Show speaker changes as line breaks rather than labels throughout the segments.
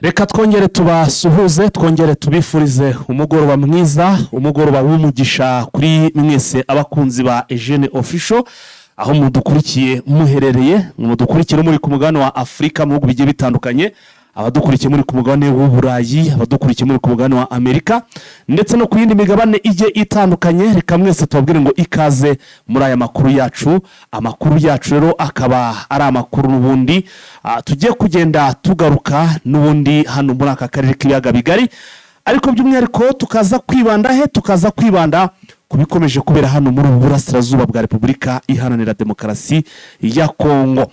Reka twongere tubasuhuze, twongere tubifurize umugoroba mwiza, umugoroba w'umugisha kuri mwese abakunzi ba Eugene Official, aho mudukurikiye muherereye, mudukurikire muri ku mugabane wa Afurika mu bihugu bigiye bitandukanye, abadukurikiye muri ku mugabane w'Uburayi, abadukurikiye muri ku mugabane wa Amerika ndetse no ku yindi migabane igiye itandukanye. Reka mwese tubabwire ngo ikaze muri aya makuru yacu. Amakuru yacu rero akaba ari amakuru n'ubundi tugiye kugenda tugaruka n'ubundi hano muri aka karere k'ibiyaga bigari, ariko by'umwihariko tukaza kwibanda he? Tukaza kwibanda ku bikomeje kubera hano muri ubu burasirazuba bwa Repubulika Iharanira Demokarasi ya Kongo.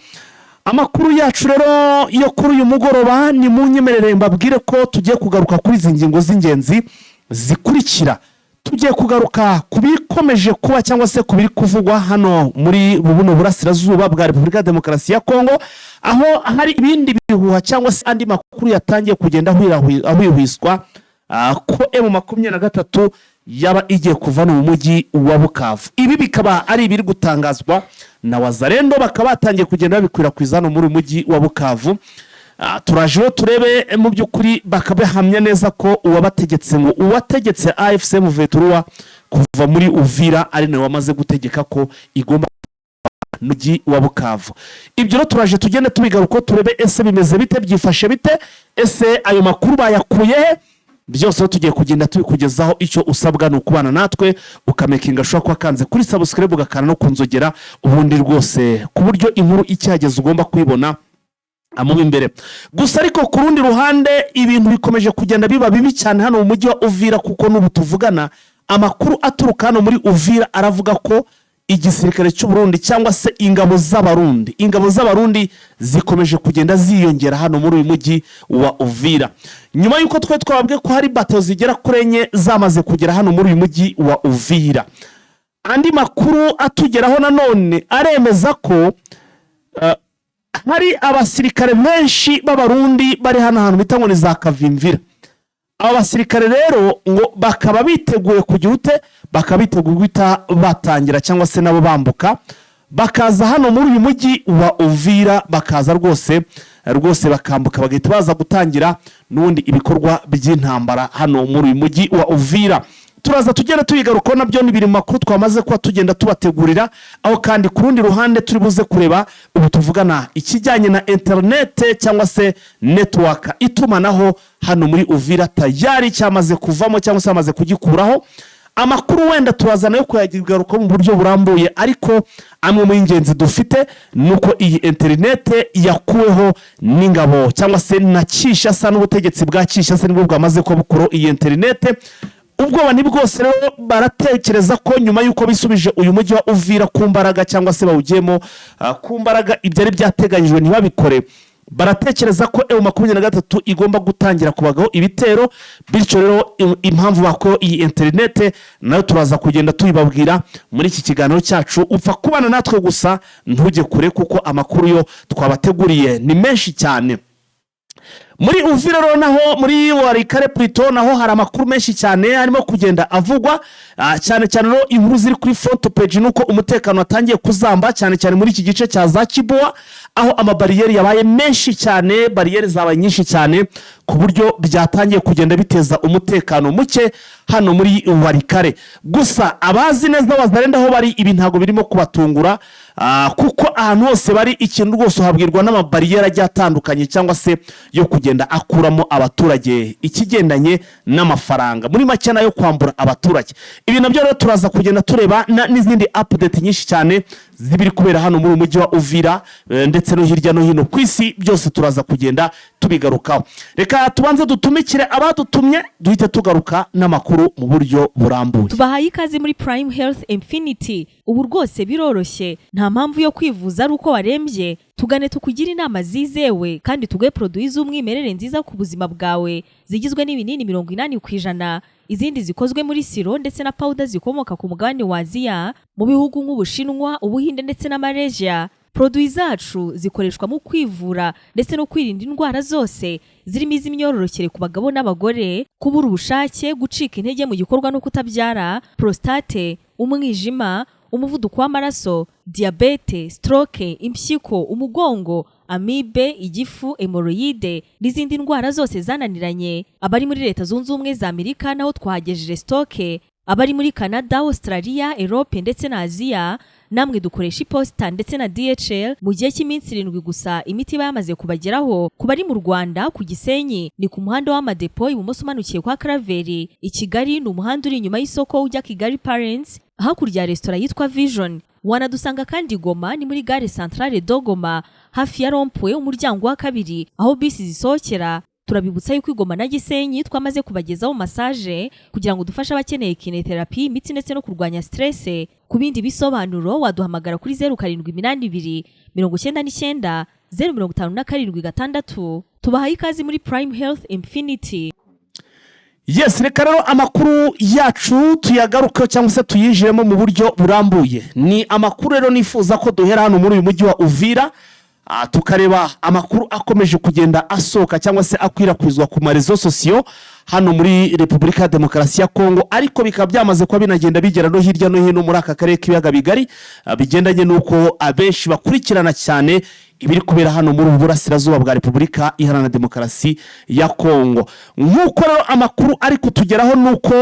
Amakuru yacu rero yo kuri uyu mugoroba, ni mu nyemerere mbabwire ko tugiye kugaruka kuri izi ngingo z'ingenzi zikurikira. Tugiye kugaruka ku bikomeje kuba cyangwa se ku biri kuvugwa hano muri buno burasirazuba bwa Repubulika ya Demokarasi ya Kongo, aho hari ibindi bihuha cyangwa se andi makuru yatangiye kugenda ahwihwiswa ko M23 yaba igiye kuva mu mujyi wa Bukavu. Ibi bikaba ari ibiri gutangazwa na Wazalendo, bakaba batangiye kugenda babikwirakwiza hano muri uyu mujyi wa Bukavu. Turaje rero turebe mu by'ukuri bakabihamya neza ko uwabategetse, ngo uwategetse AFC M23 kuva muri Uvira, ari nawe wamaze gutegeka ko igomba mujyi wa Bukavu. Ibyo rero turaje tugende tubigaruka, turebe ese bimeze bite, byifashe bite, ese ayo makuru bayakuye he? Byose rero tugiye kugenda tubikugezaho. Icyo usabwa ni ukubana natwe, ukamakinga sure ko wakanze kuri subscribe, ugakanda no kunzogera, ubundi rwose ku buryo inkuru icyageze ugomba kuyibona amuba imbere gusa. Ariko ku rundi ruhande, ibintu bikomeje kugenda biba bibi cyane hano mu mujyi wa Uvira, kuko n'ubu tuvugana amakuru aturuka hano muri Uvira aravuga ko igisirikare cy'u Burundi cyangwa se ingabo z'Abarundi zikomeje kugenda ziyongera hano muri uyu mujyi wa Uvira, nyuma y'uko twe twababwiye ko hari bato zigera kuri enye zamaze kugera hano muri uyu mujyi wa Uvira. Andi makuru atugeraho nanone aremeza ko hari abasirikare benshi b'Abarundi bari hano hantu bita ngo ni za Kavimvira. Aba basirikare rero ngo bakaba biteguye kugira ute? Bakaba biteguye guhita batangira cyangwa se nabo bambuka bakaza hano muri uyu mujyi wa Uvira, bakaza rwose rwose bakambuka, bagahita baza gutangira n'ubundi ibikorwa by'intambara hano muri uyu mujyi wa Uvira. Turaza tugenda tubigarukaho, nabyo ni biri mu makuru twamaze kuba tugenda tubategurira. Aho kandi ku rundi ruhande turi buze kureba ubu tuvugana ikijyanye na interinete cyangwa se network, itumanaho hano muri Uvira tayari cyamaze kuvamo cyangwa se bamaze kugikuraho. Amakuru wenda turaza nayo kuyagarukaho mu buryo burambuye, ariko amwe mu y'ingenzi dufite ni uko iyi interinete yakuweho n'ingabo cyangwa se na Kinshasa, n'ubutegetsi bwa Kinshasa nibwo bwamaze kuba bukuraho iyi interinete. Ubwoba ni bwose rero, baratekereza ko nyuma y'uko bisubije uyu mujyi wa Uvira ku mbaraga cyangwa se bawugiyemo ku mbaraga, ibyari byateganyijwe ntibabikore, baratekereza ko M23 igomba gutangira kubagaho ibitero. Bityo rero impamvu bakuyeho iyi interinete nayo turaza kugenda tuyibabwira muri iki kiganiro cyacu. Upfa kubana natwe gusa, ntujye kure, kuko amakuru yo twabateguriye ni menshi cyane. Muri Uvira rero naho, muri Walikale plutôt, naho hari amakuru menshi cyane arimo kugenda avugwa. Cyane cyane rero inkuru ziri kuri front page ni uko umutekano watangiye kuzamba cyane cyane muri iki gice cya za Kibuwa, aho amabariyeri yabaye menshi cyane, bariyeri zabaye nyinshi cyane ku buryo byatangiye kugenda biteza umutekano muke hano muri Walikale. Gusa abazi neza Wazalendo aho bari, ibi ntabwo birimo kubatungura, kuko ahantu hose bari ikintu rwose uhabwirwa n'amabariyeri agiye atandukanye cyangwa se yo kugenda akuramo abaturage ikigendanye n'amafaranga, muri make nayo kwambura abaturage. Ibi nabyo rero turaza kugenda tureba n'izindi update nyinshi cyane zibiri kubera hano muri uyu mujyi wa Uvira ndetse no hirya no hino ku isi, byose turaza kugenda tubigarukaho. Reka tubanze dutumikire abadutumye, duhite tugaruka n'amakuru mu buryo burambuye.
Tubahaye ikaze muri Prime Health Infinity. Ubu rwose biroroshye, nta mpamvu yo kwivuza ari uko warembye. Tugane tukugire inama zizewe kandi tuguhe produits z'umwimerere nziza ku buzima bwawe, zigizwe n'ibinini 80%, izindi zikozwe muri sirop ndetse na powder zikomoka ku mugabane wa Aziya, mu bihugu nk'Ubushinwa, Ubuhinde ndetse na Malaysia. Produits zacu zikoreshwa mu kwivura ndetse no kwirinda indwara zose, zirimo iz'imyororokere ku bagabo n'abagore, kubura ubushake, gucika intege mu gikorwa no kutabyara, prostate, umwijima, umuvuduko w'amaraso, diyabete, stroke, impyiko, umugongo, amibe, igifu, hémorroïdes n'izindi ndwara zose zananiranye. Abari muri Leta Zunze Ubumwe za Amerika naho twahagejeje stock. Abari muri Canada, Australia, Europe ndetse na Aziya, namwe dukoresha iposita ndetse na DHL. Mu gihe cy'iminsi 7 gusa imiti iba yamaze kubageraho. Ku bari mu Rwanda, ku Gisenyi ni ku muhanda w'Amadepo, ibumoso umanukiye kwa Karaveri. I Kigali ni umuhanda uri inyuma y'isoko ujya Kigali Parents, hakurya ya resitora yitwa Vision. Wanadusanga kandi Goma, ni muri gare Centrale de Goma, hafi ya rond-point, umuryango wa kabiri aho bisi zisohokera. Turabibutsa yuko i Goma na Gisenyi twamaze kubagezaho massage kugira ngo dufashe abakeneye kinésithérapie, imitsi ndetse no kurwanya stress. Ku bindi bisobanuro waduhamagara kuri 0782 990 57 6. Tubahaye ikaze muri Prime Health Infinity.
Yes, reka rero amakuru yacu tuyagarukeho cyangwa se tuyinjiremo mu buryo burambuye. Ni amakuru rero nifuza ko duhera hano muri uyu mujyi wa Uvira, tukareba amakuru akomeje kugenda asohoka cyangwa se akwirakwizwa ku ma réseaux sociaux hano muri Repubulika ya Demokarasi ya Kongo, ariko bikaba byamaze kuba binagenda bigera no hirya no hino muri aka karere k'ibiyaga bigari, bigendanye n'uko abenshi bakurikirana cyane ibiri kubera hano muri ubu burasirazuba bwa Repubulika Iharanira Demokarasi ya Kongo. Nk'uko rero amakuru ari kutugeraho, ni uko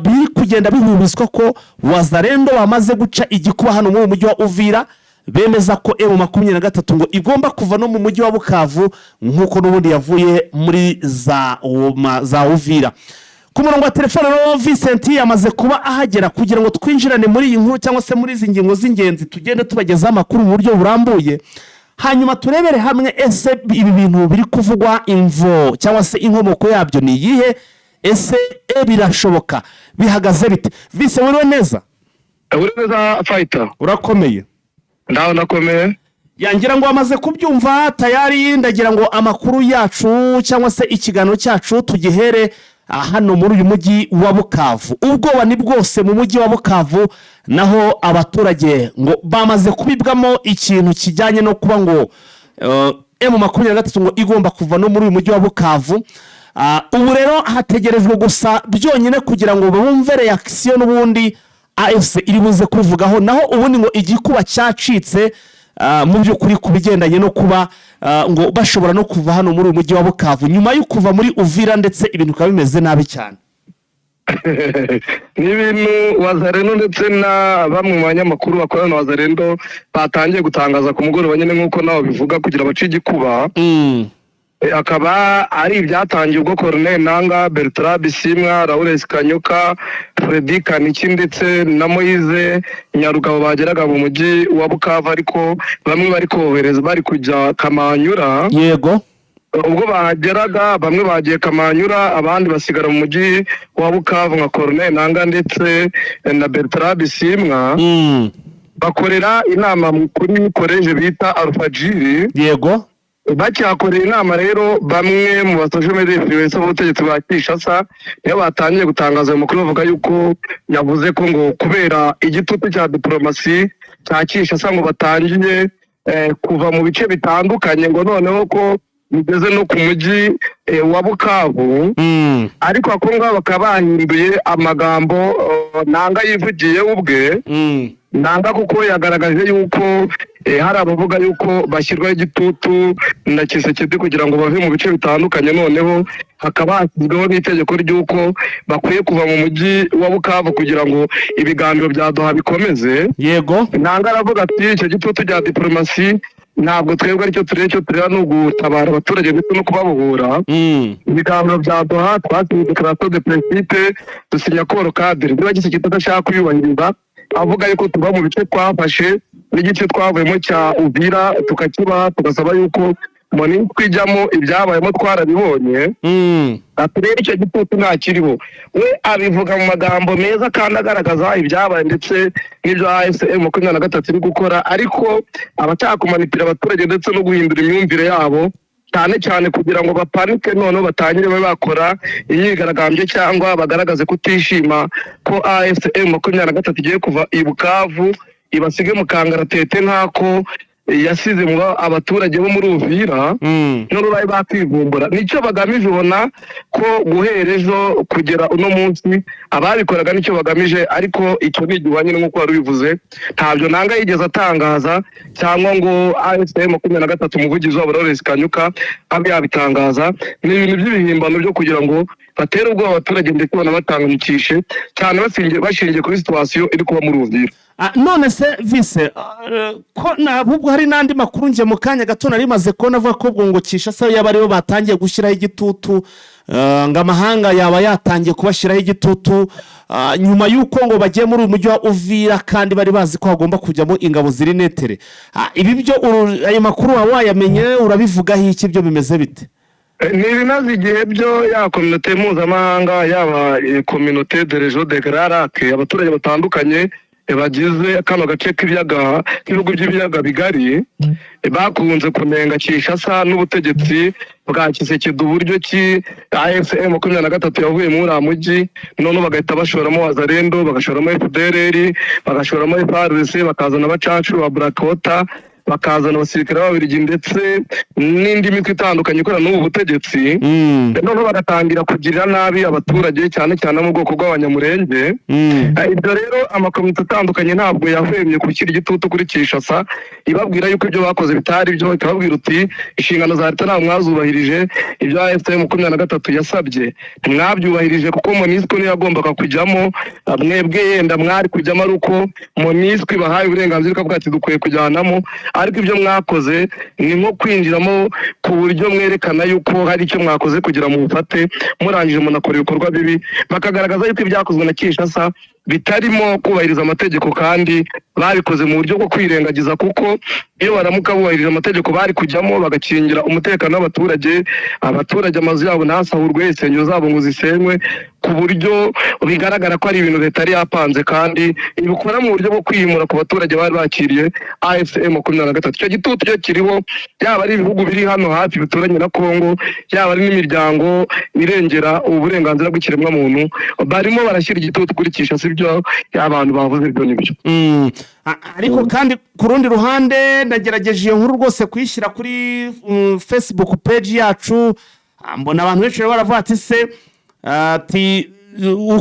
biri kugenda bihurizwa ko Wazalendo bamaze guca igikuba hano muri uyu mujyi wa Uvira, bemeza ko M23 ngo igomba kuva no mu mujyi wa Bukavu nk'uko n'ubundi yavuye muri za Uvira. Ku murongo wa telefone rero Vincent yamaze kuba ahagera kugira ngo twinjirane muri iyi nkuru cyangwa se muri izi ngingo z'ingenzi, tugende tubagezaho amakuru mu buryo burambuye, hanyuma turebere hamwe ese ibi bintu biri kuvugwa, imvo cyangwa se inkomoko yabyo ni iyihe? Ese birashoboka? Bihagaze bite? Vise, wiriwe neza?
Uri neza, fayita?
Urakomeye?
Ndaho, ndakomeye.
Yangira ngo wamaze kubyumva tayari. Ndagira ngo amakuru yacu cyangwa se ikiganiro cyacu tugihere hano muri uyu mujyi wa Bukavu. Ubwoba ni bwose mu mujyi wa Bukavu, naho abaturage ngo bamaze kubibwamo ikintu kijyanye no kuba ngo M23 ngo igomba kuva no muri uyu mujyi wa Bukavu. Ubu rero hategerejwe gusa byonyine kugira ngo bumve réaction n'ubundi AFC iri buze kubivugaho. Naho ubundi ngo igikuba cyacitse mu by'ukuri ku bigendanye no kuba ngo bashobora no kuva hano muri uyu mujyi wa Bukavu nyuma yo kuva muri Uvira, ndetse ibintu bikaba bimeze nabi cyane.
Ni ibintu Wazalendo ndetse na bamwe mu banyamakuru bakorana na Wazalendo batangiye gutangaza ku mugoroba nyine, nk'uko nawe bivuga, kugira bace igikuba. Akaba ari ibyatangiye ubwo Corneille Nanga, Bertrand Bisimwa, Lawrence Kanyuka, Freddy Kaniki ndetse na Moise Nyarugabo bageraga mu mujyi wa Bukavu, ariko bamwe bari kohereza bari kujya Kamanyura. Ubwo bahageraga, bamwe bagiye Kamanyura, abandi basigara mu mujyi wa Bukavu nka Corneille Nanga ndetse na Bertrand Bisimwa. Bakorera inama kuri collège bita Alfajiri. Bacyakorera inama rero, bamwe mu ba social media influencer b'ubutegetsi bwa Kinshasa niyo batangiye gutangaza ayo makuru, bavuga yuko yavuze ko ngo kubera igitutu cya diplomasi cya Kinshasa ngo batangiye kuva mu bice bitandukanye, ngo noneho ko bigeze no ku mujyi wa Bukavu. Ariko ako ngabo bakaba bahinduye amagambo Nanga yivugiye ubwe. Nanga kuko yagaragaje yuko hari abavuga yuko bashyirwaho igitutu na Tshisekedi kugira ngo bave mu bice bitandukanye, noneho hakaba hashyizweho n'itegeko ry'uko bakwiye kuva mu mujyi wa Bukavu kugira ngo ibiganiro bya Doha bikomeze. Nanga aravuga ati: "Icyo gitutu cya diplomasi ntabwo twebwe aricyo tureba, icyo tureba ni ugutabara abaturage ndetse no kubabohora. Ibiganiro bya Doha twasinye déclaration de principe, dusinya accord cadre. Niba Tshisekedi adashaka kuyubahiriza, avuga yuko tuva mu bice twafashe n'igice twavuyemo cya Uvira tukakibaha, tugasaba yuko MONUSCO ijyamo, ibyabayemo twarabibonye." Ati rero icyo gitutu ntakiriho. We abivuga mu magambo meza kandi agaragaza ibyabaye ndetse n'ibyo AFC M23 iri gukora, ariko abashaka kumanipira abaturage ndetse no guhindura imyumvire yabo, cyane cyane kugira ngo bapanike, noneho batangire babe bakora imyigaragambyo cyangwa bagaragaze kutishima ko AFC M23 igiye kuva i Bukavu ibasige mu kangaratete, nk'ako yasize mu abaturage bo muri Uvira, none bari bakwivumbura. Nicyo bagamije. Ubona ko guhera ejo kugera uno munsi ababikoraga nicyo bagamije, ariko icyo ni igihuha nyine nk'uko wari ubivuze. Ntabyo Nanga yigeze atangaza cyangwa ngo AFC 23, umuvugizi wabo Lawrence Kanyuka, abe yabitangaza. Ni ibintu by'ibihimbano byo kugira ngo batere ubwoba abaturage ndetse banabatanganyikishe cyane, bashingiye kuri situation iri kuba muri Uvira.
None se vise, ko ntabwo hari n'andi makuru njye mu kanya gato nari maze kubona avuga ko ubwo ngo Kinshasa yaba aribo batangiye gushyiraho igitutu, ngo amahanga yaba yatangiye kubashyiraho igitutu, nyuma y'uko ngo bagiye muri uyu mujyi wa Uvira kandi bari bazi ko hagomba kujyamo ingabo ziri neutre? Ibi byo ayo makuru waba wayamenye? Urabivugaho iki? Byo bimeze bite?
Ni ibimaze igihe byo, yaba communauté mpuzamahanga, yaba communauté de région de Grands Lacs, abaturage batandukanye bagize kano gace k'ibiyaga, k'ibihugu by'ibiyaga bigari, bakunze kunenga Kinshasa n'ubutegetsi bwa Tshisekedi uburyo ki AFC 23 yavuye muri uriya mujyi, noneho bagahita bashoramo Wazalendo, bagashoramo FDLR, bagashoramo FARDC, bakazana abacacu ba Blackwater, bakazana abasirikare b'Ababiligi ndetse n'indi mitwe itandukanye ikorana n'ubu butegetsi, noneho bagatangira kugirira nabi abaturage, cyane cyane bo mu bwoko bw'Abanyamurenge. Ibyo rero amakomite atandukanye ntabwo yahwemye gushyira igitutu kuri Kinshasa, ibabwira yuko ibyo bakoze bitari byo, ikababwira uti inshingano za leta ntabwo mwazubahirije, ibyo AFC 23 yasabye ntimwabyubahirije, kuko MONUSCO niyo yagombaga kujyamo. Mwebwe yenda mwari kujyamo ari uko MONUSCO ibahaye uburenganzira, ikavuga ati dukwiye kujyanamo, ariko ibyo mwakoze ni nko kwinjiramo ku buryo mwerekana yuko hari icyo mwakoze kugira ngo mufate, murangije munakora ibikorwa bibi. Bakagaragaza yuko ibyakozwe na Kinshasa bitarimo kubahiriza amategeko, kandi babikoze mu buryo bwo kwirengagiza, kuko iyo baramuka bubahirije amategeko bari kujyamo bagakingira umutekano w'abaturage, abaturage amazu yabo ntasahurwe, insengero zabo ngo zisenywe, ku buryo bigaragara ko ari ibintu leta yari yapanze kandi ibikora mu buryo bwo kwimura ku baturage bari bakiriye AFC 23. Icyo gitutu cyo kiriho, yaba ari ibihugu biri hano hafi bituranye na Congo, yaba ari n'imiryango irengera uburenganzira bw'ikiremwamuntu, barimo barashyira igitutu kuri Kinshasa. Ibyo abantu bavuze ibyo nibyo.
Ariko kandi ku rundi ruhande ndagerageje iyo nkuru rwose kuyishyira kuri Facebook page yacu. Mbona abantu benshi rero baravuga ati se, ati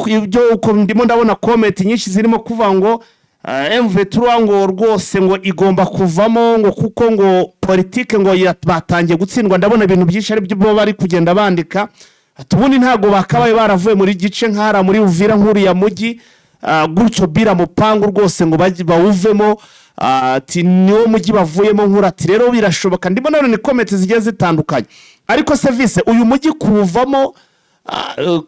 ibyo uko ndimo ndabona comment nyinshi zirimo kuvuga ngo M23 ngo rwose ngo igomba kuvamo, ngo kuko ngo politike ngo batangiye gutsindwa. Ndabona ibintu byinshi ari byo bari kugenda bandika, ati ubundi ntabwo bakabaye baravuye muri gice nk'ahari muri Uvira, nk'uriya mujyi, gutyo bira mupangu rwose ngo bawuvemo. Ati niwo mujyi bavuyemo nkura. Ati rero birashoboka. Ndimo none ni comment zigiye zitandukanye. Ariko serivisi uyu mujyi kuwuvamo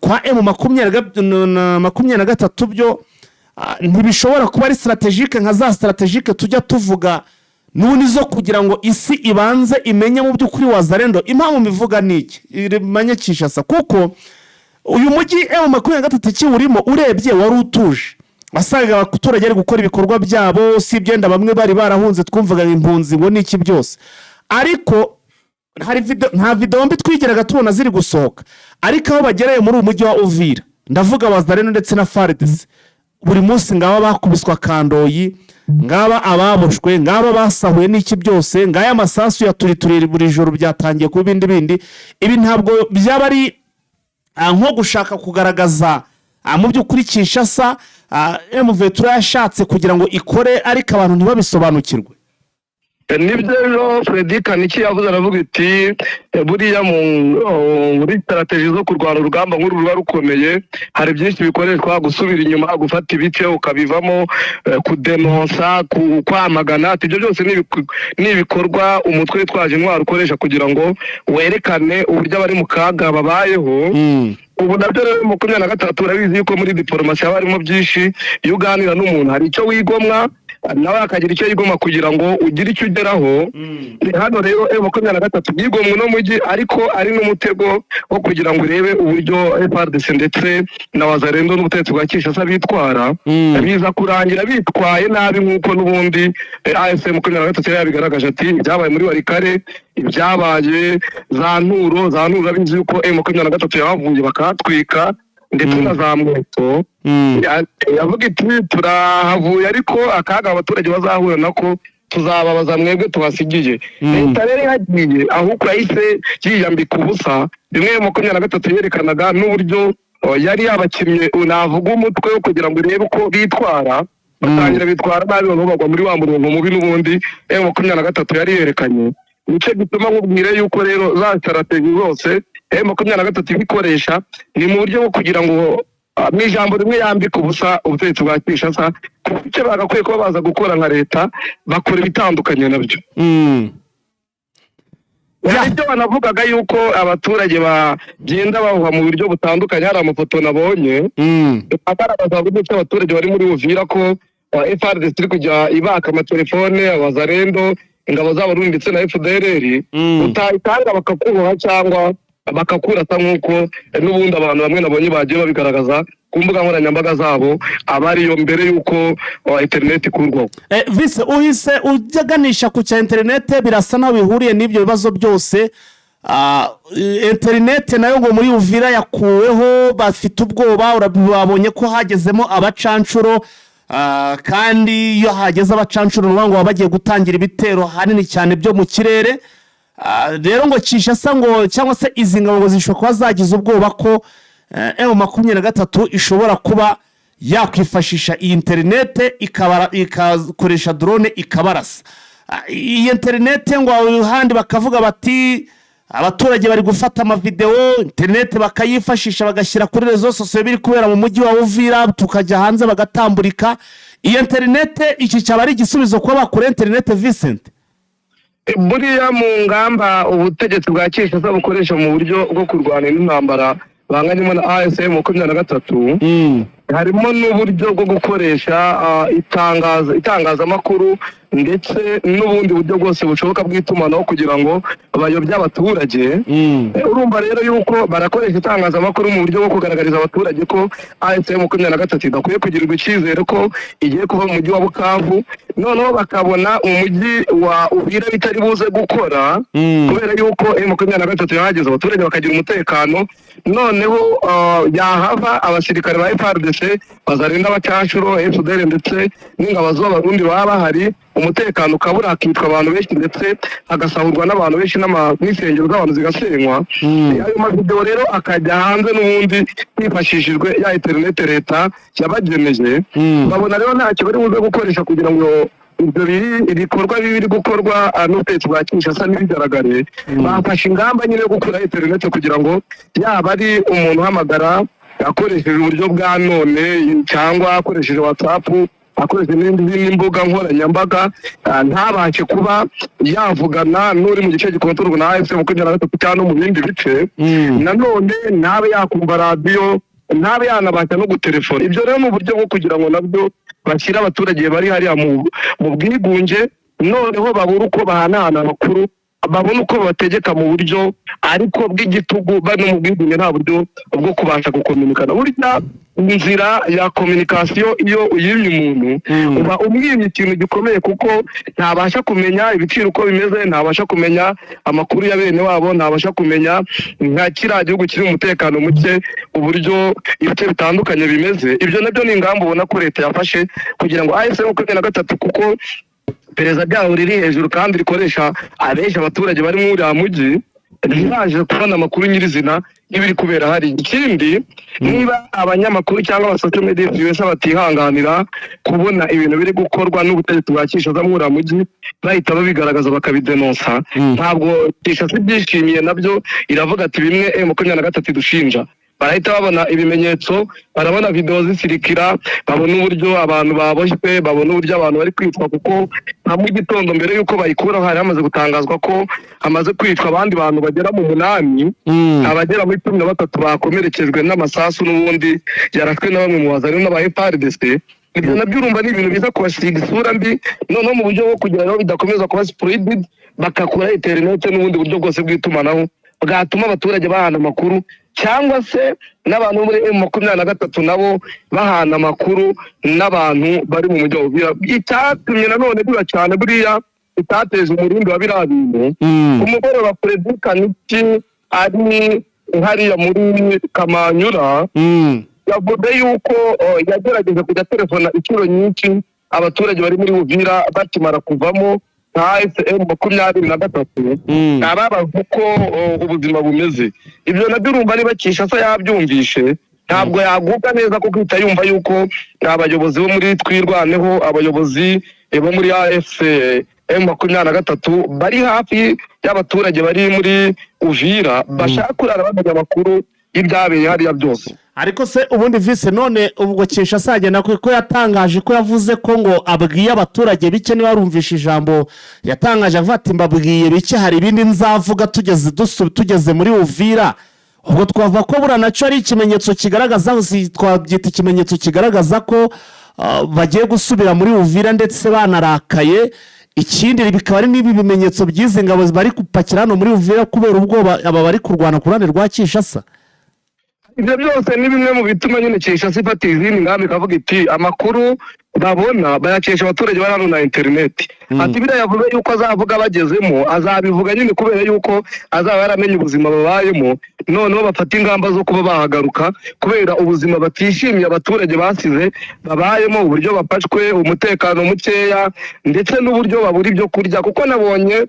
kwa M 23 byo ntibishobora kuba ari stratégique nka za stratégique tujya tuvuga n'ubundi zo kugira ngo isi ibanze imenye mu by'ukuri Wazalendo? Impamvu mbivuga ni iki, imenye Kinshasa, kuko uyu mujyi M 23 ikiwurimo, urebye wari utuje, wasangaga abaturage bari gukora ibikorwa byabo, usibye wenda bamwe bari barahunze, twumvaga impunzi ngo ni iki byose. Ariko hari nta videwo mbi twigeraga tubona ziri gusohoka. Ariko aho bagereye muri uyu mujyi wa Uvira, ndavuga Wazalendo ndetse na FARDC, buri munsi ngaba bakubiswa akandoyi, ngaba ababoshwe, ngaba basahuye n'iki byose, ngaya amasasu ya turituriri buri joro, byatangiye kuba ibindi bindi. Ibi ntabwo byaba ari nko gushaka kugaragaza mu by'ukuri Kinshasa M23 yashatse kugira ngo ikore, ariko abantu ntibabisobanukirwe?
Nibyo rero, Freddy Kaniki yavuze, aravuga iti buriya muri stratégie zo kurwana urugamba nk'uru ruba rukomeye, hari byinshi bikoreshwa: gusubira inyuma, gufata ibice ukabivamo, kudenonsa, kwamagana. Ati ibyo byose ni ibikorwa umutwe witwaje intwaro ukoresha kugira ngo werekane uburyo abari mu kaga babayeho. Ubu nabyo rero 23, urabizi yuko muri diporomasi haba harimo byinshi. Iyo uganira n'umuntu hari icyo wigomwa, nawe akagira icyo yigomwa kugira ngo ugire icyo ugeraho. Hano rero M 23 yigomwa uno mujyi, ariko ari n'umutego wo kugira ngo urebe uburyo FARDC ndetse na Wazalendo n'ubutegetsi bwa Kinshasa bitwara. Biza kurangira bitwaye nabi, nk'uko n'ubundi AFC 23 yari yabigaragaje, ati ibyabaye muri Walikale, ibyabaye za Nturo, za Nturo urabizi yuko M 23 yahavuye bakahatwika, ndetse na za Mweto. Yavuga iti turahavuye, ariko akaga abaturage bazahura nako Tuzababaza mwebwe tubasigiye. Leta rero yagiye, ahubwo yahise yiyambika ubusa. Rimwe 23 yerekanaga n'uburyo yari yabakinnye, navuga umutwe wo kugira ngo irebe uko bitwara. Batangira bitwara nabi, noneho bagwa muri wa murongo mubi n'ubundi M23 yari yerekanye. Nicyo gituma nkubwire yuko rero za strategy zose M23 ibikoresha ni mu buryo bwo kugira ngo mu ijambo rimwe yambika ubusa ubutegetsi bwa Kinshasa, ku icyo bagakwiye kuba baza gukora nka leta, bakora ibitandukanye nabyo. Hari ibyo banavugaga yuko abaturage bagenda bahuha mu buryo butandukanye. Hari amafoto nabonye agaragaza uburyo ki abaturage bari muri Uvira ko FARDC iri kujya ibaka amatelefone, abazarendo, ingabo z'Abarundi ndetse na FDLR, utayitanga bakakuboha cyangwa bakakurasa, nk'uko n'ubundi abantu bamwe nabonye bagiye babigaragaza ku mbuga nkoranyambaga zabo, aba ariyo mbere y'uko interineti ikurwaho.
Vise, uhise uganisha ku cya interinete, birasa naho bihuriye n'ibyo bibazo byose. Interinete nayo ngo muri Uvira yakuweho, bafite ubwoba. Babonye ko hagezemo abacanshuro, kandi iyo hageze abacanshuro ni ukuvuga ngo baba bagiye gutangira ibitero hanini cyane byo mu kirere. Rero ngo Kinshasa ngo cyangwa se izi ngabo ngo zishobora kuba zagize ubwoba ko M23 ishobora kuba yakwifashisha iyi interinete ikakoresha drone ikabarasa. Iyi interinete ngo ahandi bakavuga bati abaturage bari gufata amavidewo, interinete bakayifashisha bagashyira kuri réseaux sociaux biri kubera mu mujyi wa Uvira, tukajya hanze bagatamburika iyi interinete. Iki cyaba ari igisubizo kuba bakura interinete, Vincent?
Buriya mu ngamba ubutegetsi bwa Kinshasa bukoresha mu buryo bwo kurwana n'intambara banganyemo na AFC 23, harimo n'uburyo bwo gukoresha itangazamakuru ndetse n'ubundi buryo bwose bushoboka bw'itumanaho kugira ngo bayobye abaturage. Urumva rero yuko barakoresha itangazamakuru mu buryo bwo kugaragariza abaturage ko AFC 23 idakwiye kugirirwa icyizere, ko igiye kuva mu mujyi wa Bukavu, noneho bakabona umujyi wa Uvira bitari buze gukora, kubera yuko M23 yahageze abaturage bakagira umutekano, noneho yahava abasirikare ba FARDC bazarinda abacanshuro, FDLR ndetse n'ingabo z'Abarundi baba bahari, umutekano ukabura, hakicwa abantu benshi ndetse hagasahurwa n'abantu benshi, n'insengero z'abantu zigasenywa. Ayo mavideo rero akajya hanze n'ubundi hifashishijwe ya interineti leta yabageneje. Babona rero ntacyo bari buze gukoresha kugira ngo ibyo biri ibikorwa bibi biri gukorwa n'ubutegetsi bwa Kinshasa ntibigaragare. Bafashe ingamba nyine yo gukura interineti kugira ngo yaba ari umuntu uhamagara akoresheje uburyo bwa none cyangwa akoresheje WhatsApp, akoresheje n'izindi mbuga nkoranyambaga, ntabashe kuba yavugana n'uri mu gice gikontororwa na AFC 23 cyangwa no mu bindi bice. Nanone ntabe yakumva radiyo, ntabe yanabasha no gutelefona. Ibyo rero ni uburyo bwo kugira ngo nabyo bashyire abaturage bari hariya mu bwigunge, noneho babure uko bahanahana amakuru, babone uko babategeka mu buryo ariko bw'igitugu. Bari no mu bwigunge, nta buryo bwo kubasha gukominikana. Burya inzira ya communication iyo uyimye umuntu, uba umwimye ikintu gikomeye, kuko ntabasha kumenya ibiciro uko bimeze, ntabasha kumenya amakuru ya bene wabo, ntabasha kumenya nka kiriya gihugu kiri mu mutekano muke uburyo ibice bitandukanye bimeze. Ibyo nabyo ni ingamba ubona ko leta yafashe kugira ngo AFC 23, kuko perezida ryaho riri hejuru kandi rikoresha abenshi abaturage bari muri uriya mujyi, ntibaje kubona amakuru nyirizina y'ibiri kubera hari. Ikindi, niba abanyamakuru cyangwa aba social media influencer batihanganira kubona ibintu biri gukorwa n'ubutegetsi bwa Kinshasa muri uriya mujyi, bahita babigaragaza bakabidenonsa, ntabwo Kinshasa ibyishimiye. Nabyo iravuga ati bimwe M23 idushinja, barahita babona ibimenyetso, barabona videwo zisirikira, babona uburyo abantu baboshywe, babona uburyo abantu bari kwicwa, kuko nka mu gitondo mbere y'uko bayikuraho hari hamaze gutangazwa ko hamaze kwicwa abandi bantu bagera mu 8, abagera muri 13 bakomerekejwe n'amasasu n'ubundi yarashwe na bamwe mu bazari n'aba FARDC. Ibyo nabyo urumva ni ibintu biza kubasiga isura mbi. Noneho mu buryo bwo kugira ngo bidakomeza kuba spreaded, bakakura interinete n'ubundi buryo bwose bw'itumanaho bwatuma abaturage bahana amakuru, cyangwa se n'abantu bo muri M23 nabo bahana amakuru n'abantu bari mu mujyi wa Uvira. Icyatumye nanone biba cyane, buriya itateje umurindi wa biriya bintu, ku mugoroba Perezida Kaniki ari hariya muri Kamanyura yavuze yuko yagerageje kujya telefona inshuro nyinshi. Abaturage bari muri Uvira bakimara kuvamo nka AFC M23, ababaza uko ubuzima bumeze. Ibyo nabyo urumva, niba Kinshasa yabyumvishe, ntabwo yagubwa neza, kuko ihita yumva yuko abayobozi bo muri Twirwaneho, abayobozi bo muri AFC M23 bari hafi y'abaturage bari muri Uvira, bashaka kurara bamenya amakuru y'ibyabereye hariya byose.
Ariko se ubundi vise, none ubwo Kinshasa yagenda ko yatangaje ko yavuze ko ngo abwiye abaturage bike, niba warumvishe ijambo yatangaje avuga ati: "Mbabwiye bike, hari ibindi nzavuga tugeze muri Uvira." Ubwo twavuga ko buriya nacyo ari ikimenyetso kigaragaza, si twabyita ikimenyetso kigaragaza ko bagiye gusubira muri Uvira ndetse banarakaye? Ikindi bikaba ari n'ibi bimenyetso by'izi ngabo bari gupakira hano muri Uvira kubera ubwoba aba bari kurwana ku ruhande rwa Kinshasa.
Ibyo byose ni bimwe mu bituma nyine Kinshasa ifata izindi ngamba, ikavuga iti amakuru babona bayakesha abaturage bari hano na interineti. Ati biriya yavuze yuko azavuga bagezemo, azabivuga nyine kubera yuko azaba yaramenye ubuzima babayemo, noneho bafata ingamba zo kuba bahagaruka kubera ubuzima batishimiye abaturage basize babayemo, uburyo bafashwe, umutekano mukeya, ndetse n'uburyo babura ibyo kurya. Kuko nabonye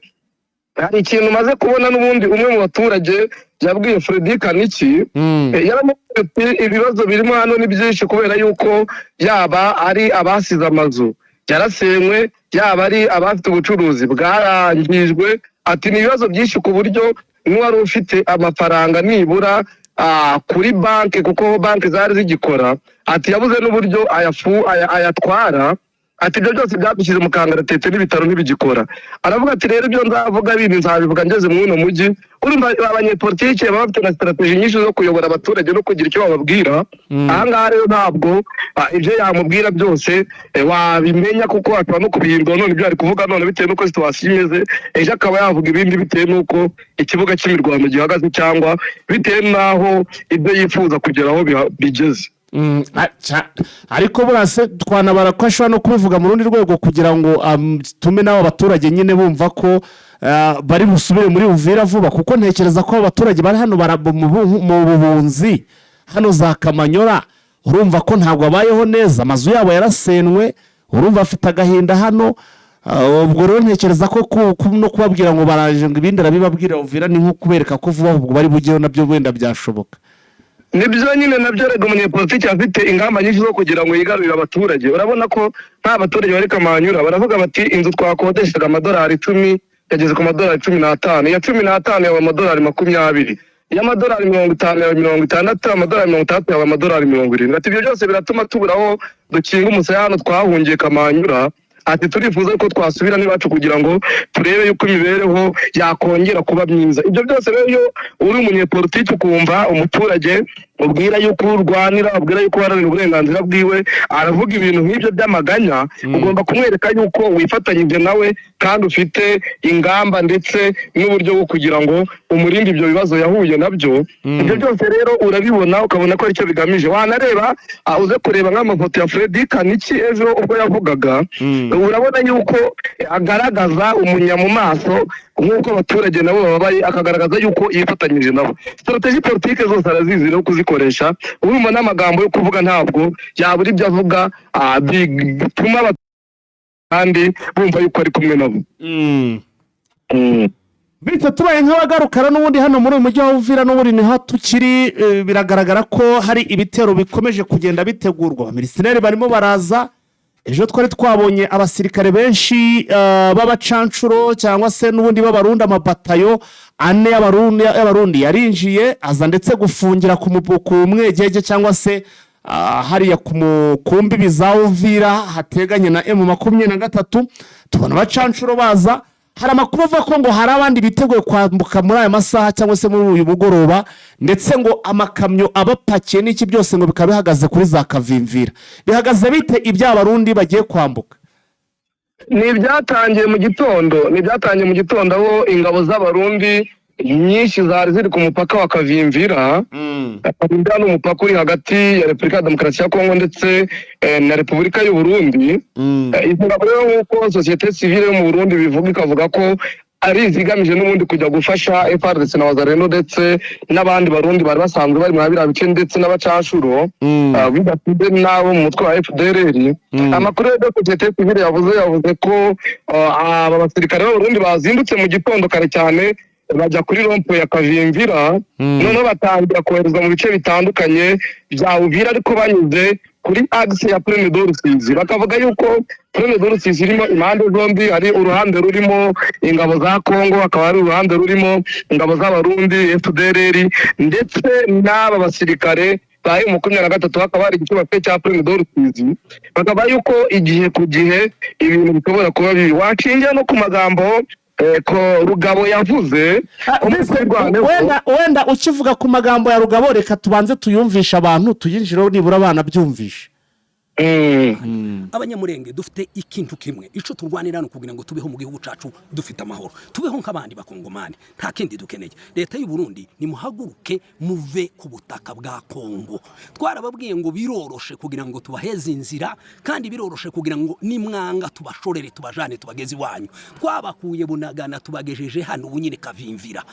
hari ikintu maze kubona, n'ubundi umwe mu baturage yabwiye Fredy Kaniki, yaramubwiye ati ibibazo birimo hano ni byinshi, kubera yuko yaba ari abasize amazu yarasenywe, yaba ari abafite ubucuruzi bwarangijwe, ati ni ibibazo byinshi ku buryo n'uwari ufite amafaranga nibura kuri banki, kuko banki zari zigikora, ati yabuze n'uburyo ayatwara. Ati ibyo byose byadushyize mu kangaratete, n'ibitaro ntibigikora. Aravuga ati rero ibyo nzavuga bindi nzabivuga ngeze muri uno mujyi. Urumva abanyepolitike baba bafite na strategy nyinshi zo kuyobora abaturage no kugira icyo bababwira. Aha ngaha rero ntabwo ibyo yamubwira byose wabimenya, kuko ashobora no kubihindura none ibyo ari kuvuga none bitewe n'uko situation imeze, ejo akaba yavuga ibindi bitewe n'uko ikibuga cy'imirwano gihagaze cyangwa bitewe n'aho ibyo yifuza kugeraho bigeze.
Ariko buriya se twanabara ko ashobora no kubivuga mu rundi rwego kugira ngo tume n'abo baturage nyine bumva ko bari busubire muri Uvira vuba? Kuko ntekereza ko abaturage bari hano mu buhunzi hano za Kamanyora, urumva ko ntabwo babayeho neza, amazu yabo yarasenwe, urumva afite agahinda hano. Ubwo rero ntekereza ko no kubabwira ngo baraje, ngo ibindi arabibabwira Uvira, ni nko kubereka ko vuba ubwo bari bugeho, nabyo wenda byashoboka.
Nibyo nyine nabyo rega, umunyepolitiki afite ingamba nyinshi zo kugira ngo yigarurire abaturage. Urabona ko nta baturage bari Kamanyura baravuga bati inzu twakodeshaga amadolari 10 yageze ku madolari 15, iya 15 yaba amadolari 20, iy'amadolari 50 yaba 60, amadolari 60 yaba amadolari 70. Ati ibyo byose biratuma tubura aho dukinga umusaya hano twahungiye Kamanyura. Ati turifuza ko twasubira n'iwacu kugira ngo turebe yuko imibereho yakongera kuba myiza. Ibyo byose rero, iyo uri umunyepolitiki ukumva umuturage ubwira yuko urwanira, ubwira yuko uharanira uburenganzira bwiwe, aravuga ibintu nk'ibyo by'amaganya, ugomba kumwereka yuko wifatanyije nawe kandi ufite ingamba ndetse n'uburyo bwo kugira ngo umurinde ibyo bibazo yahuye nabyo. Ibyo byose rero urabibona, ukabona ko aricyo bigamije. Wanareba uze kureba nk'amafoto ya Fredy Kaniki ejo ubwo yavugaga, urabona yuko agaragaza umunya mu maso nk'uko abaturage nabo bababaye, akagaragaza yuko yifatanyije nabo. Strategy politike zose arazizi no kuzikoresha. Urumva n'amagambo yo kuvuga ntabwo yabura ibyo avuga bituma kandi bumva yuko ari kumwe nabo.
Bityo tubaye nk'abagarukana n'ubundi hano muri uyu mujyi wa Uvira, n'ubundi niho tukiri, biragaragara ko hari ibitero bikomeje kugenda bitegurwa, abamilisiyoneri barimo baraza. Ejo twari twabonye abasirikare benshi b'abacancuro cyangwa se n'ubundi b'Abarundi, amabatayo ane y'Abarundi yarinjiye aza ndetse gufungira ku Mwegege cyangwa se hariya ku mbibi za Uvira hateganye na M23. Tubona abacancuro baza. Hari amakuru avuga ko ngo hari abandi biteguye kwambuka muri aya masaha cyangwa se muri uyu mugoroba, ndetse ngo amakamyo abapakiye n'iki byose ngo bikaba bihagaze kuri za Kavimvira. Bihagaze bite iby'Abarundi bagiye kwambuka?
Ni ibyatangiye mu gitondo, aho ingabo z'Abarundi nyinshi zari ziri ku mupaka wa Kavimvira. Kavimvira ni umupaka uri hagati ya Repubulika ya Demokarasi ya Kongo ndetse na Repubulika y'u Burundi. Izo ngabo rero, nk'uko sosiyete sivile yo mu Burundi bivuga, ikavuga ko Ari izigamije n'ubundi kujya gufasha FARDC na Wazalendo ndetse n'abandi Barundi bari basanzwe bari muri biriya bice ndetse n'abacanshuro, bidatinze n'abo mu mutwe wa FDLR. Amakuru ya sosiyete sivile yavuze ko aba basirikare b'Abarundi bazindutse mu gitondo kare cyane, bajya kuri rond-point ya Kavimvira, noneho batangira koherezwa mu bice bitandukanye bya Uvira, ariko banyuze kuri axe ya Plaine de Rusizi. Bakavuga yuko Plaine de Rusizi irimo impande zombi, hari uruhande rurimo ingabo za Congo, hakaba hari uruhande rurimo ingabo z'Abarundi, FDLR ndetse n'aba basirikare ba M23, hakaba hari igice bafite cya Plaine de Rusizi. Bakaba yuko igihe ku gihe ibintu bishobora kuba bibi, washingira no ku magambo ko Rugabo yavuze ko muri Twirwaneho.
Wenda ukivuga ku magambo ya Rugabo, reka tubanze tuyumvishe abantu, tuyinjireho nibura banabyumvishe.
Abanyamurenge dufite ikintu kimwe, ico turwanira ni ukugira ngo tubeho mu gihugu cacu dufite amahoro, tubeho nk'abandi Bakongomani, nta kindi dukeneye. Leta y'u Burundi, nimuhaguruke muve ku butaka bwa Kongo. Twarababwiye ngo biroroshe kugira ngo tubaheze inzira, kandi biroroshe kugira ngo nimwanga tubashorere, tubajane, tubageze iwanyu. Twabakuye Bunagana, tubagejeje hano ubu nyine Kavimvira.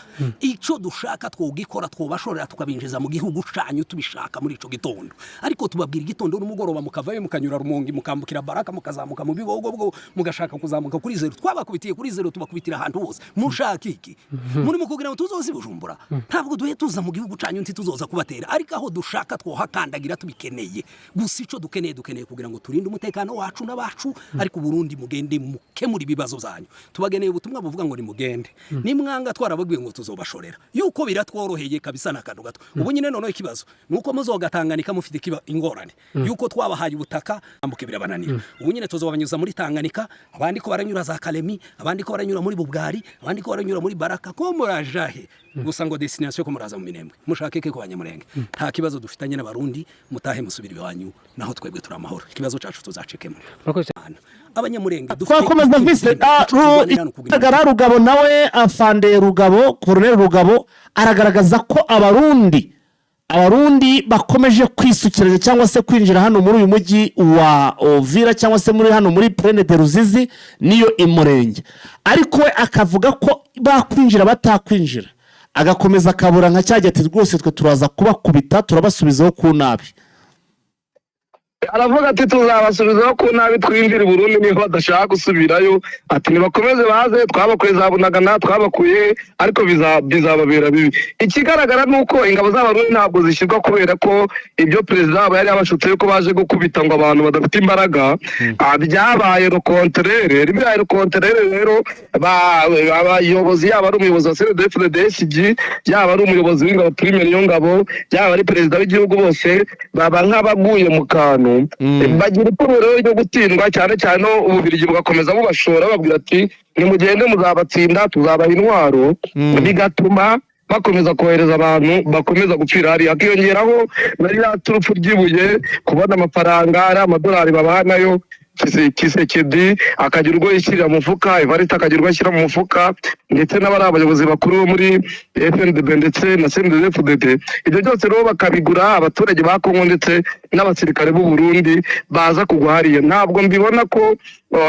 Ico dushaka twogikora, twobashorera tukabinjiza mu gihugu canyu tubishaka muri ico gitondo, ariko tubabwira igitondo n'umugoroba, mukavayo mukanyura Rumongi, mukambukira Baraka, mukazamuka mu Bibogobogo, mugashaka kuzamuka kuri zero. Twabakubitiye kuri zero, tubakubitira ahantu hose. Mushaka iki? Muri mu kugira ngo tuzoze i Bujumbura? Ntabwo duhe tuza mu gihugu canyu, ntituzoza kubatera, ariko aho dushaka twohakandagira tubikeneye. Gusa ico dukeneye, dukeneye kugira ngo turinde umutekano wacu n'abacu. Ariko Burundi, mugende mukemura ibibazo byanyu. Tubageneye ubutumwa buvuga ngo nimugende, nimwanga twarababwiye ngo tuzobashorera, yuko biratworoheye kabisa n'akantu gato. Ubu nyine noneho ikibazo nuko muzogatanganika mufite kiba ingorane yuko twabahaye ubutaka ambuke birabananira. Ubu nyine tuzobanyuza muri Tanganyika, abandi ko baranyura za Kalemi, abandi ko baranyura muri Bubwari, abandi ko baranyura muri Baraka. Ko murajahe gusa ngo destination ko muraza mu Minembwe? Mushake ke ku Banyamurenge? Nta kibazo dufitanye n'Abarundi, mutahe musubira iwanyu, naho twebwe turi amahoro, ikibazo cacu tuzacikemura.
Murakoze.
Abanyamurenge
Twakomeza vise. Igaragara Rugabo nawe, afande Rugabo, Koroneli Rugabo, aragaragaza ko Abarundi bakomeje kwisukiranya cyangwa se kwinjira hano muri uyu mujyi wa Uvira, cyangwa se muri hano muri Plaine de Ruzizi niyo Imurenge, ariko we akavuga ko bakwinjira batakwinjira, agakomeza akabura nka cya ati: "Rwose twe turaza kubakubita, turabasubizaho ku nabi."
Aravuga ati: "Tuzabasubizaho ku nabi, twinjira i Burundi niba badashaka gusubirayo." Ati: "Nibakomeze baze, twabakuye za Bunagana, twabakuye, ariko bizababera bibi." Ikigaragara ni uko ingabo z'Abarundi ntabwo zishyirwa kubera ko ibyo perezida wabo yari yabashutse yuko baje gukubita ngo abantu badafite imbaraga, byabaye le contraire. Bibaye le contraire rero, abayobozi, yaba ari umuyobozi wa CNDD-FDD, yaba ari umuyobozi w'ingabo Prime Niyongabo, yaba ari perezida w'igihugu, bose baba nk'abaguye mu kantu, bagira ipfunwe rero ryo gutsindwa cyane cyane. Ububirigi bugakomeza bubashora, bababwira ati: "Nimugende muzabatsinda, tuzabaha intwaro." Bigatuma bakomeza kohereza abantu bakomeza gupfira hariya, hakiyongeraho na ririya turufu ry'ibuye, kubona amafaranga ari amadolari babaha nayo. Tshisekedi akagira ubwo yishyirira mu mufuka, Evariste akagira ubwo ashyira mu mufuka, ndetse n'abari abayobozi bakuru bo muri FNDB ndetse na CNDD-FDD. Ibyo byose rero bakabigura abaturage ba Kongo ndetse n'abasirikare b'u Burundi baza kugwa hariya. Ntabwo mbibona ko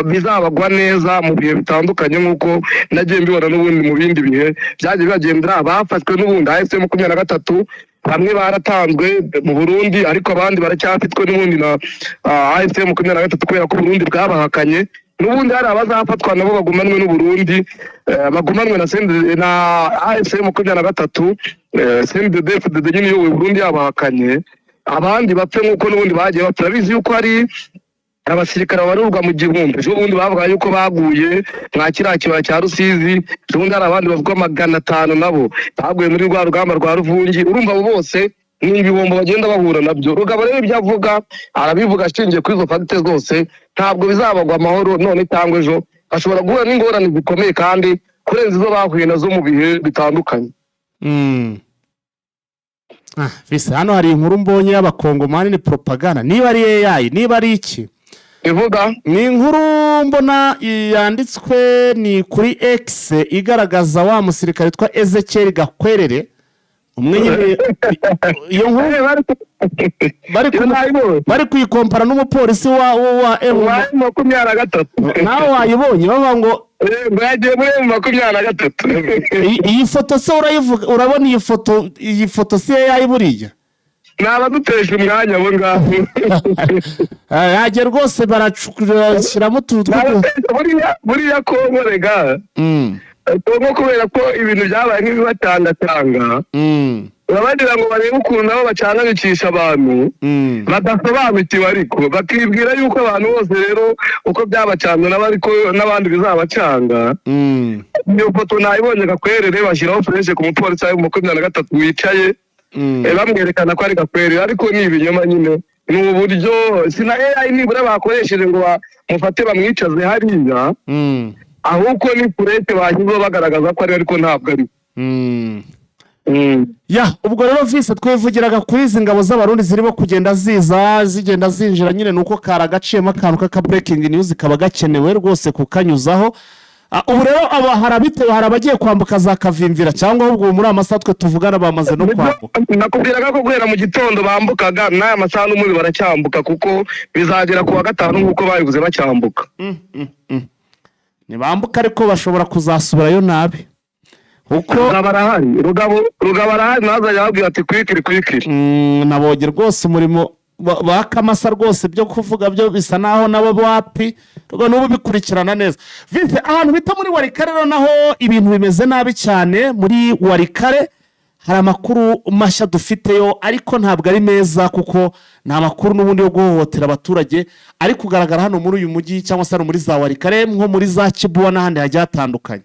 bizabagwa neza mu bihe bitandukanye, nk'uko nagiye mbibona n'ubundi mu bindi bihe byagiye bibagendera. Bafashwe n'ubundi AFC 23, bamwe baratanzwe mu Burundi, ariko abandi baracyafitwe n'ubundi na AFC 23, kubera ko Burundi bwabahakanye. N'ubundi hari abazafatwa nabo bagumanwe n'u Burundi, bagumanwe na AFC 23, CNDD FDD nyine iyoboye Burundi yabahakanye, abandi bapfe nk'uko n'ubundi bagiye bapfa. Turabizi yuko hari abasirikare babarurwa mu gihumbi ejo bundi bavuga yuko baguye mwa kiriya kibaya cya Rusizi. Ejo bundi hari abandi bavuga 500 nabo baguye muri rwa rugamba rwa Ruvungi. Urumva abo bose ni ibihombo bagenda bahura nabyo. Rugabo rero ibyo avuga arabivuga ashingiye kuri izo facts zose. Ntabwo bizabagwa amahoro none cyangwa ejo, bashobora guhura n'ingorane zikomeye kandi kurenza izo bahuye nazo mu bihe bitandukanye.
Vise, hano hari inkuru mbonye y'Abakongomani, ni propaganda, niba ari AI, niba ari iki.
Ivuga?
Ni inkuru mbona yanditswe ni kuri X, igaragaza wa musirikare witwa Ezekiel Gakwerere umwe nyine. Iyo nkuru bari
Iyo nayibonye.
Bari kuyikompara n'umupolisi wa
wa 23.
Nawe wayibonye, bavuga ngo
Ngo yagiye muri M23.
Iyi foto se urayivuga, urabona iyi foto si AI buriya?
Ni abaduteje umwanya abo ngabo.
Yagiye rwose, barashyiramo utuntu
Ni
two
buriya Kongo rega, Kongo kubera ko ibintu byabaye nk'ibibatangatanga, bagira ngo barebe ukuntu nabo bacanganicisha abantu badasobanukiwe, ariko bakibwira yuko abantu bose rero uko byabacanze nabo ariko n'abandi bizabacanga. Iyo foto nayibonye, Gakwerere bashyiraho flèche ku mupolisi wa 23 wicaye, bamwerekana ko ari Gakwerere, ariko ni ibinyoma nyine, ni uburyo si na AI nibura bakoresheje ngo bamufate bamwicaze hariya, ahubwo ni flèche bashyizeho bagaragaza ko ari, ariko ntabwo ari.
Ya, ubwo rero vise twivugiraga kuri izi ngabo z'Abarundi zirimo kugenda ziza, zigenda zinjira nyine, ni uko kari agaciyemo akantu k'aka breaking news kaba gakenewe rwose kukanyuzaho. Ubu rero aba hari abitewe, hari abagiye kwambuka za Kavimvira, cyangwa ahubwo ubu muri amasaha twe tuvugana bamaze no kwambuka?
Nakubwiraga ko guhera mu gitondo bambukaga, n'aya masaha n'ubundi baracyambuka, kuko bizagera ku wa gatanu nk'uko babivuze bacyambuka.
Ntibambuka, ariko bashobora kuzasubirayo nabi kuko
Rugabo arahari, Rugabo arahari, ntazajya ababwira ati kwikiri kwikiri.
Nabonye rwose umurimo ba Kamasa rwose, byo kuvuga byo bisa naho nabo wapi rwo n'ubu bikurikirana neza. Vise, ahantu bita muri Walikale rero naho ibintu bimeze nabi cyane. Muri Walikale hari amakuru mashya dufiteyo, ariko ntabwo ari meza, kuko ni amakuru n'ubundi yo guhohotera abaturage ari kugaragara hano muri uyu mujyi, cyangwa se hano muri za Walikale, nko muri za Kibuwa n'ahandi hagiye hatandukanye.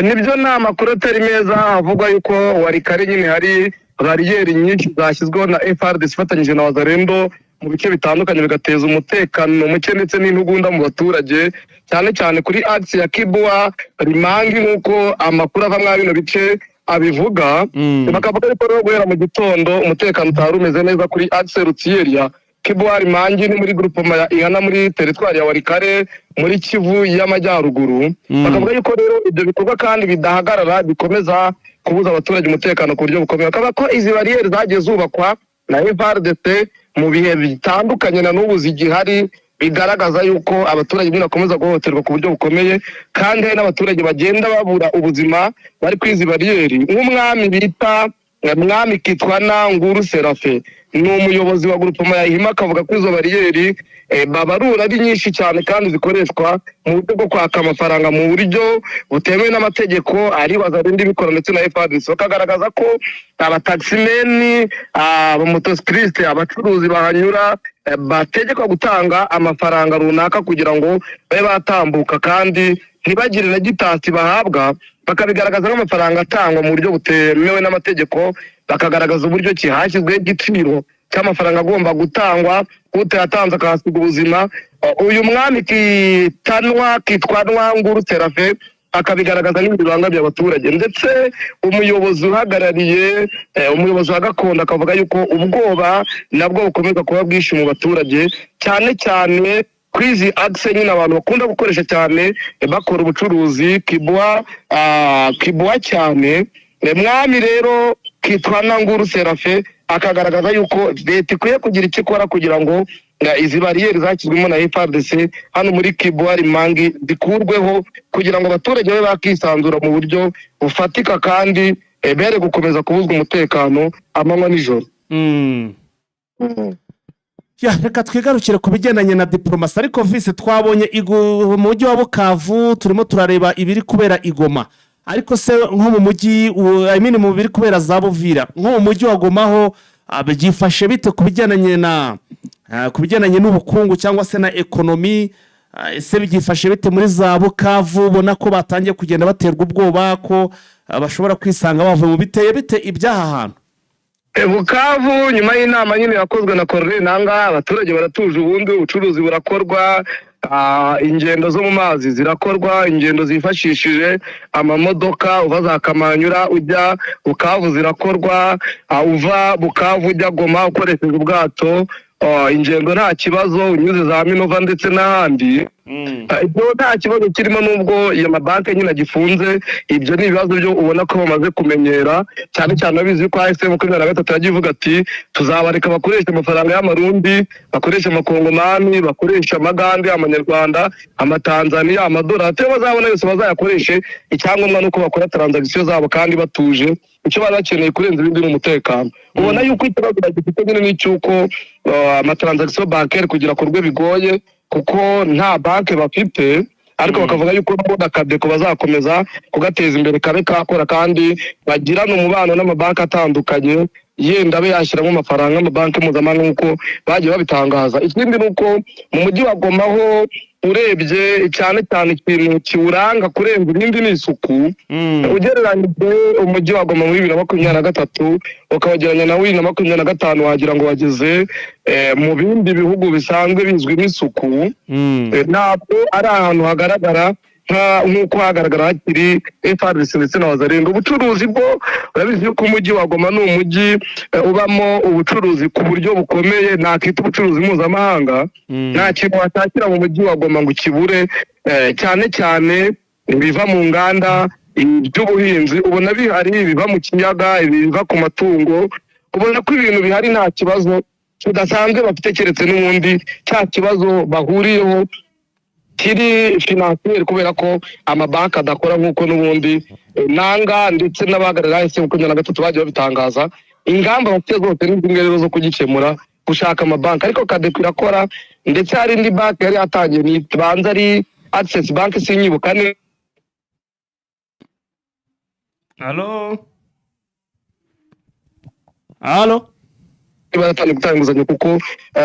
Nibyo, ni amakuru atari meza. Havugwa yuko Walikale nyine hari bariyeri nyinshi zashyizweho na FARDC ifatanyije na Wazalendo mu bice bitandukanye, bigateza umutekano muke ndetse n'intugunda mu baturage, cyane cyane kuri axe ya Kibuwa Rimangi, nk'uko amakuru ava muri bino bice abivuga. Bakavuga yuko rero guhera mu gitondo umutekano utari umeze neza kuri axe routière ya Kibuwa Rimangi, ni muri groupement ya Ihana, muri teritwari ya Walikale, muri Kivu y'Amajyaruguru. Bakavuga yuko rero ibyo bikorwa kandi bidahagarara, bikomeza kubuza abaturage umutekano ku buryo bukomeye. Bakavuga ko izi bariyeri zagiye zubakwa na FARDC mu bihe bitandukanye na n'ubu zigihari, bigaragaza yuko abaturage nyine bakomeza guhohoterwa ku buryo bukomeye, kandi hari n'abaturage bagenda babura ubuzima bari kuri izi bariyeri. Nk'umwami bita Mwami Kitwana Nguru Serafe, ni umuyobozi wa groupement ya Ihima, akavuga ko izo bariyeri babarura ari nyinshi cyane kandi zikoreshwa mu buryo bwo kwaka amafaranga mu buryo butemewe n'amategeko, ari Wazalendo bikora ndetse na FARDC. Bakagaragaza ko abataximen, abamotocycliste, abacuruzi bahanyura bategekwa gutanga amafaranga runaka kugira ngo babe batambuka, kandi ntibagire na quittance bahabwa. Bakabigaragaza nk'amafaranga atangwa mu buryo butemewe n'amategeko, bakagaragaza uburyo ki hashyizweho igiciro cy'amafaranga agomba gutangwa, utayatanze akahasiga ubuzima. Uyu mwami Kitanwa Kitwanwa Nguru Serafe akabigaragaza n'ibindi bibangamiye abaturage, ndetse umuyobozi uhagarariye umuyobozi wa gakondo akavuga yuko ubwoba nabwo bukomeza kuba bwinshi mu baturage, cyane cyane kuri izi axe nyine abantu bakunda gukoresha cyane bakora ubucuruzi, Kibwa, Kibwa cyane. Mwami rero Kitwana Nguru Serafe akagaragaza yuko leta ikwiye kugira icyo ikora kugira ngo izi bariyeri zashyizwemo na FARDC hano muri Kibwa Rimangi zikurweho, kugira ngo abaturage babe bakisanzura mu buryo bufatika, kandi bere gukomeza kubuzwa umutekano amanywa n'ijoro.
Ya, reka twigarukire ku bigendanye na diporomasi. Ariko vise, twabonye mu mujyi wa Bukavu, turimo turareba ibiri kubera i Goma, ariko se nko mu mujyi I mean mu biri kubera za Buvira, nko mu mujyi wa Goma ho byifashe bite ku bigendanye n'ubukungu cyangwa se na économie? Ese byifashe bite muri za Bukavu, ubona ko batangiye kugenda baterwa ubwoba ko bashobora kwisanga bavuye mu biteye bite ibyaha hantu?
Bukavu, nyuma y'inama nyine yakozwe na Corneille Nangaa, abaturage baratuje, ubundi ubucuruzi burakorwa, ingendo zo mu mazi zirakorwa, ingendo zifashishije amamodoka uva za Kamanyura ujya Bukavu zirakorwa, uva Bukavu ujya Goma ukoresheje ubwato, ingendo nta kibazo, unyuze za Minova ndetse n'ahandi. Ibyo nta kibazo kirimo, nubwo iyo mabanki nyine agifunze. Ibyo ni ibibazo byo ubona ko bamaze kumenyera, cyane cyane abizi ko AFC 23 yagiye ivuga ati: "Tuzabareka bakoreshe amafaranga y'Amarundi, bakoreshe Amakongomani, bakoreshe Amagande, Amanyarwanda, Amatanzaniya, amadolari, ayo bazabona yose bazayakoreshe. Icyangombwa ni uko bakora transaction zabo kandi batuje." Icyo bari bakeneye kurenza ibindi ni umutekano. Ubona yuko ikibazo bagifite nyine ni icy'uko amatransaction bancaire kugira akorwe bigoye, kuko nta banki bafite, ariko bakavuga yuko n'ubundi akadeko bazakomeza kugateza imbere, kabe kakora kandi bagirane umubano n'amabanki atandukanye, yenda abe yashyiramo amafaranga amabanki mpuzamahanga nk'uko bagiye babitangaza. Ikindi ni uko mu mujyi wa Goma ho, urebye cyane cyane ikintu kiwuranga kurenza ibindi ni isuku. Ugereranyije umujyi wa Goma muri 2023 ukawagereranya na 2025, wagira ngo wageze mu bindi bihugu bisanzwe bizwimo isuku. Ntabwo ari ahantu hagaragara nk'uko hagaragara hakiri FARDC ndetse na Wazalendo. Ubucuruzi bwo, urabizi yuko umujyi wa Goma ni umujyi ubamo ubucuruzi ku buryo bukomeye, nakita ubucuruzi mpuzamahanga. Nta kintu washakira mu mujyi wa Goma ngo ukibure, cyane cyane ibiva mu nganda, iby'ubuhinzi ubona bihari, ibiva mu kiyaga, ibiva ku matungo. Ubona ko ibintu bihari, nta kibazo kidasanzwe bafite, keretse n'ubundi cya kibazo bahuriyeho kiri financier, kubera ko amabanki adakora, nk'uko n'ubundi Nanga ndetse n'abahagarariye AFC 23 bagiye babitangaza. Ingamba bafite zose ni zimwe rero zo kugikemura, gushaka amabanki, ariko Kadeko irakora, ndetse hari indi banki yari yatangiye, banza ari Access Bank, sinyibuka neza.
Halo, halo.
Baratangiye gutanga inguzanyo, kuko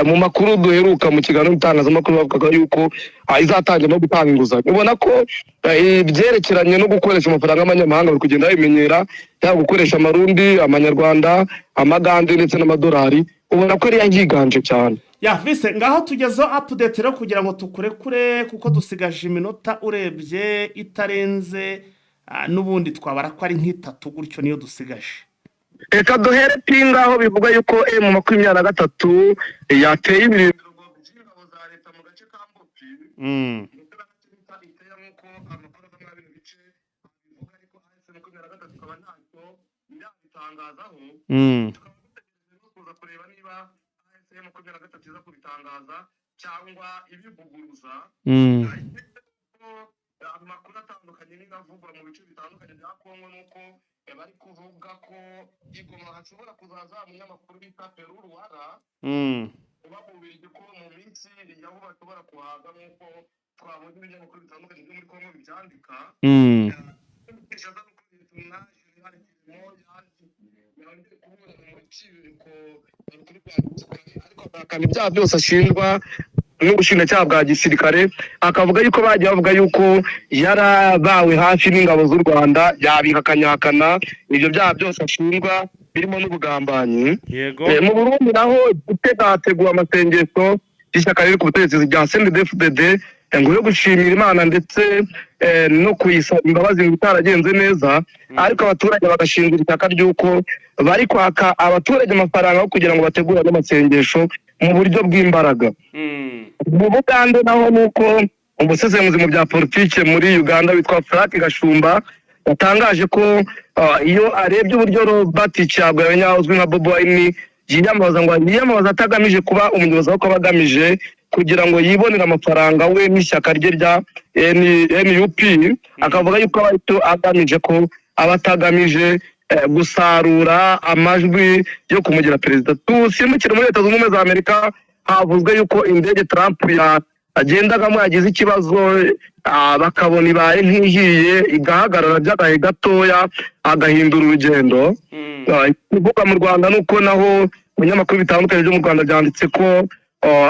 mu makuru duheruka mu kiganiro n'itangazamakuru bavugaga yuko izatangira no gutanga inguzanyo. Ubona ko ibyerekeranye no gukoresha amafaranga y'amanyamahanga bari kugenda babimenyera, yaba gukoresha Amarundi, Amanyarwanda, Amagande ndetse n'amadolari, ubona ko ariyo yiganje cyane.
Ya vise, ngaho tugezeho update rero kugira ngo tukurekure, kuko dusigaje iminota urebye itarenze, n'ubundi twabara ko ari nk'itatu gutyo, niyo dusigaje.
Reka duhere Pinga, aho bivuga yuko M23 yateye ibirindiro by'ingabo za leta mu gace ka Mbopi, ndetse n'agace bita Iteya, nk'uko amakuru ava muri bino bice abivuga, ariko AFC 23 ikaba ntacyo irabitangazaho. Tukaba dutegereje no kuza kureba niba AFC 23 iza kubitangaza cyangwa ibivuguruza. Amakuru atandukanye n'avugwa mu bice bitandukanye bya Kongo nuko bari kuvuga ko i Goma hashobora kuzaza umunyamakuru bita Peru Ruwara uba mu Bubiligi, ko mu minsi ya vuba ashobora kuhaza, nk'uko twabonye ibinyamakuru bitandukanye byo muri Kongo bibyandika. Kinshasa nuko Lieutenant General Clement yongeye kuburana mu rukiko rukuru rwa gisirikare, ariko agahakana ibyaha byose ashinjwa n'ubushinjacyaha bwa gisirikare, akavuga yuko bagiye bavuga yuko yarabawe hafi n'ingabo z'u Rwanda, yabihakanyahakana ibyo byaha byose ashinjwa birimo n'ubugambanyi. Mu Burundi naho, Gitega hateguwe amasengesho y'ishyaka riri ku butegetsi rya CNDD-FDD, ngo yo gushimira Imana ndetse no kuyisaba imbabazi ngo itaragenze neza, ariko abaturage bagashinja ishyaka ry'uko bari kwaka abaturage amafaranga yo kugira ngo bategure ano masengesho mu buryo bw'imbaraga. Mu Bugande naho ni uko umusesenguzi mu bya politike muri Uganda witwa Frank Gashumba yatangaje ko iyo arebye uburyo Robert Kyagulanyi uzwi nka Bobi Wine yiyamamaza, ngo yiyamamaza atagamije kuba umuyobozi, ahubwo aba agamije kugira ngo yibonere amafaranga we n'ishyaka rye rya NUP, akavuga yuko aba aricyo agamije, ko aba atagamije gusarura amajwi yo kumugira perezida. Tusimbukire muri Leta Zunze Ubumwe za Amerika, havuzwe yuko indege Trump yagendagamo yagize ikibazo, bakabona ibaye nk'ihiye igahagarara by'agahe gatoya, agahindura urugendo. Ikivuga mu Rwanda ni uko naho mu binyamakuru bitandukanye byo mu Rwanda byanditse ko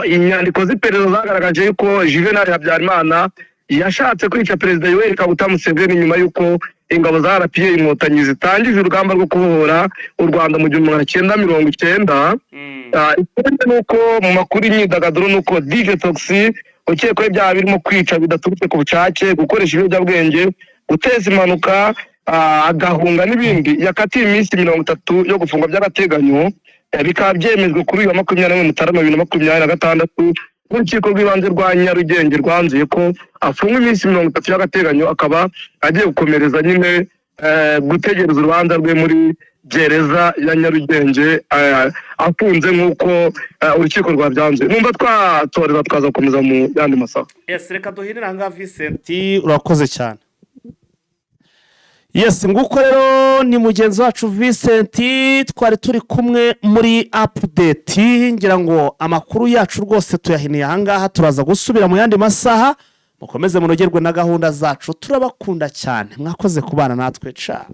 inyandiko z'iperereza zagaragaje yuko Juvenal Habyarimana yashatse kwica Perezida Yoweri Kaguta Museveni nyuma y'uko ingabo za RPA Inkotanyi zitangije urugamba rwo kubohora u Rwanda mu 1990. Ikindi ni uko mu makuru y'imyidagaduro ni uko DJ Toxxy ukekwaho ibyaha birimo kwica bidaturutse ku bushake, gukoresha ibiyobyabwenge, guteza impanuka agahunga n'ibindi, yakatiwe iminsi 30 yo gufungwa by'agateganyo, bikaba byemejwe kuri uyu wa 21 Mutarama 2026. Urukiko rw'ibanze rwa Nyarugenge rwanzuye ko afungwa iminsi 30 y'agateganyo, akaba agiye gukomereza nyine gutegereza urubanza rwe muri gereza ya Nyarugenge afunze nk'uko urukiko rwabyanzuye. Numva twatoreza, tukaza gukomeza mu yandi masaha.
Yes, reka duhinire aha ngaha. Vincent, urakoze cyane. Yes, nguko rero ni mugenzi wacu Vincent twari turi kumwe muri update. Ngira ngo amakuru yacu rwose tuyahiniye aha ngaha, turaza gusubira mu yandi masaha. Mukomeze munogerwe na gahunda zacu, turabakunda cyane. Mwakoze kubana natwe. Ciao.